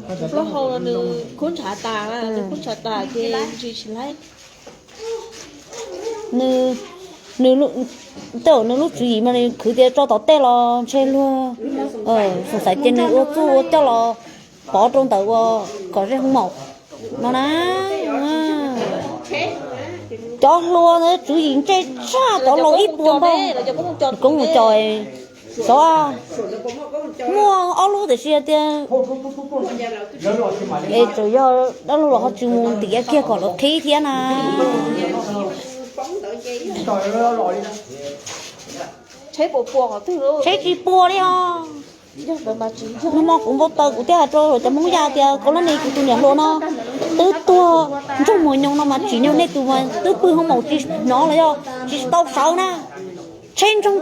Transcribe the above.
Plaub hau no nws khub ntshav tas, nws khub ntshav tas ces ntsis tsis laib. Nws, nws, tej zaum nws lub tswv yim mas nws khwv tias tso tom tej los ntshe luag xoom xaiv ces nws ua txuj ua coj los pov rau ntawd ua kom ze hoo maum no na. Cov hluas ntawd tswv yim ntse tshaj cov laus ib puas npaug. Koob mus cos, xyov muaj ob lub tiam sis tias es tseem yog dab laug los ho tsis mus ntiav kiag kom lawv qhib thiab na. Tsheb tsis puas li os. Nag hmo kuv npau taws kuv thiaj hais rau cov Hmoob Yaj tias koj lab ne kuv tus niam hluas no twb tuag ntsoog mus nyoos no mas tsim nyog nej tus mas twb pw hoo maum tsis hnov los yog tsis tau sawv na. Tsheb ntsoog